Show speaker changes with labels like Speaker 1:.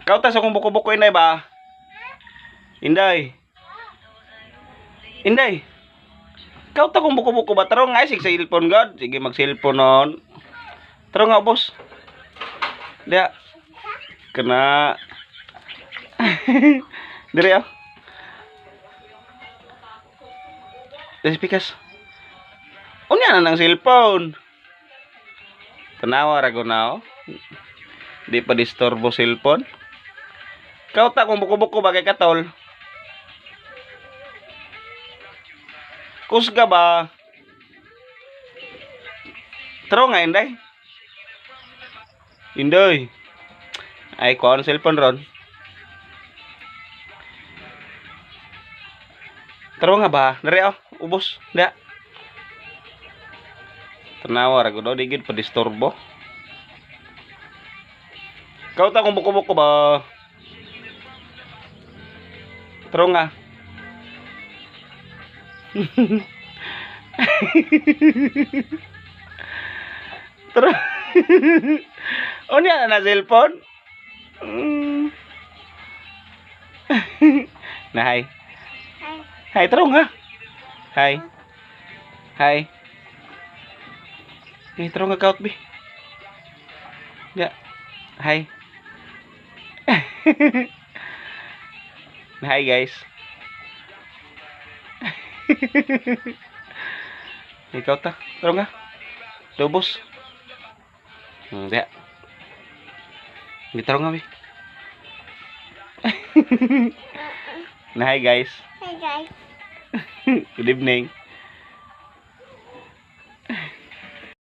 Speaker 1: Kauta sa kong buko-buko, Inday ba? Inday. Inday. Kauta kong buko-buko ba? Taro nga, sig cellphone god. Sige, mag-cellphone noon. Taro nga, boss. Diya. Kana. Dire ah. Dili pikas. Unya na ng cellphone. Tanawa ra ko na oh. Di pa disturbo cellphone. Kauta kung buko-buko ba kay katol. Kusga ba? Taro nga, Inday. Inday. Ay, kuha ang cellphone ron. Taro nga ba? Dere oh, ubos. Da. Tanawa ra gud di gid pa disturbo. Kauta kung buko-buko ba? Taro nga. Taro. Unya na na cellphone? Na hi.
Speaker 2: Hi.
Speaker 1: Hi, taro nga. Hi. Hi. Hey, taro nga kaut bi. Ya. Hi. Hi guys. Ikaw ta. Taro nga. Lubos. Ya. Taro nga bi. Na hi guys.
Speaker 2: Hi guys.
Speaker 1: Good evening.